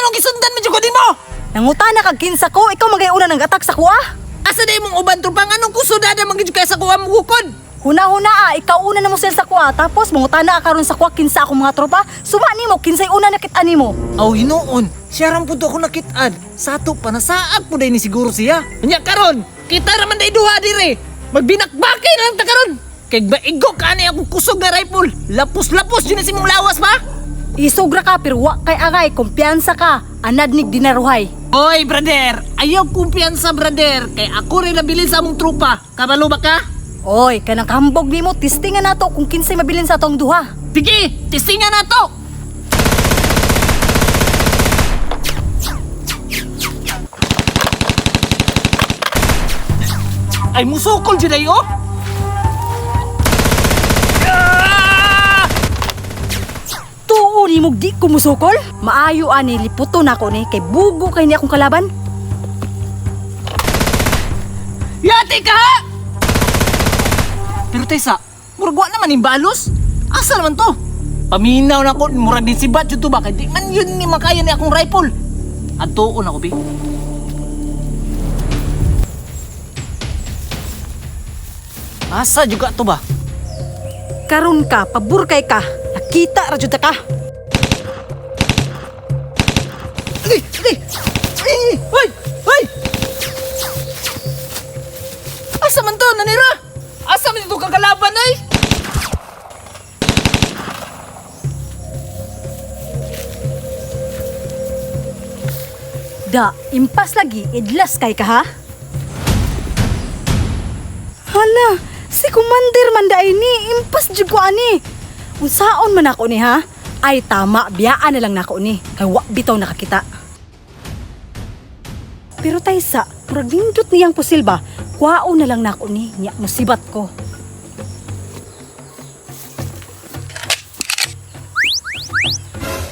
Nganong gisundan man jud ko nimo? Nangutana kag kinsa ko, ikaw magay una nang attack sa kuha. Asa na imong uban tropa nganong kusudada man gid kay sa kuha mo hukod? Huna-huna ah, ikaw una na mo sila sa kuha, tapos mangutana ka karon sa kuha kinsa akong mga tropa, suma nimo kinsay una nakit-an nimo. Aw hinuon, siya ram pud ako nakit-an. Sato pa nasaag po day ni siguro siya. Nya karon, kita ra man day duha dire. Magbinakbakay na lang ta karon. Kay baigo ka ani akong kusog nga rifle. Lapos-lapos jud ni si mong lawas ba? Isugra ka pero wa kay agay, kumpiyansa ka, anad nig dinaruhay. Oy, brother, ayaw kumpiyansa, brother. Kay ako rin nabilin sa among tropa. Kabalo ba ka? Oy, kanang kahambog nimo, testingan nato kung kinsay mabilin sa atong duha. Sige, tistingan na to! Ay, musukol dyan ay, oh! Ah! Tuo nimo di ko musukol? Maayo ani liputo nako ni kay bugo kay ni akong kalaban. Yati ka! ha? Pero tesa, murag wa naman yung balos. Asa naman to? Paminaw na ko, murag din si Bat yun to ba? Kay di man yun ni makaya ni akong rifle. Adtuon ako, bi. Asa juga to ba? Karon ka, pabor kay ka. Nakita ra jud ta ka. Ay! Ay! Ay! Ay! Ay! Asa man to, nanira? Asa man ito kagalaban ay? Da, impas lagi, idlas kay ka ha? Hala, si Commander man daay ni, impas jud ko ani. Unsaon man ako ni ha? Ay tama, biyaan na lang nako ni. Kay wa bitaw nakakita. Pero taysa, murag nindot niyang pusil ba? Kwao na lang nako ni, nya musibat ko.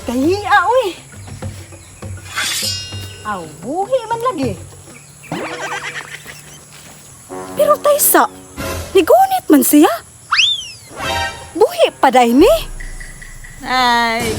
Kahiya oy. Aw, buhi man lagi. Pero taysa, nigunit man siya. Buhi pa day ni. Ay,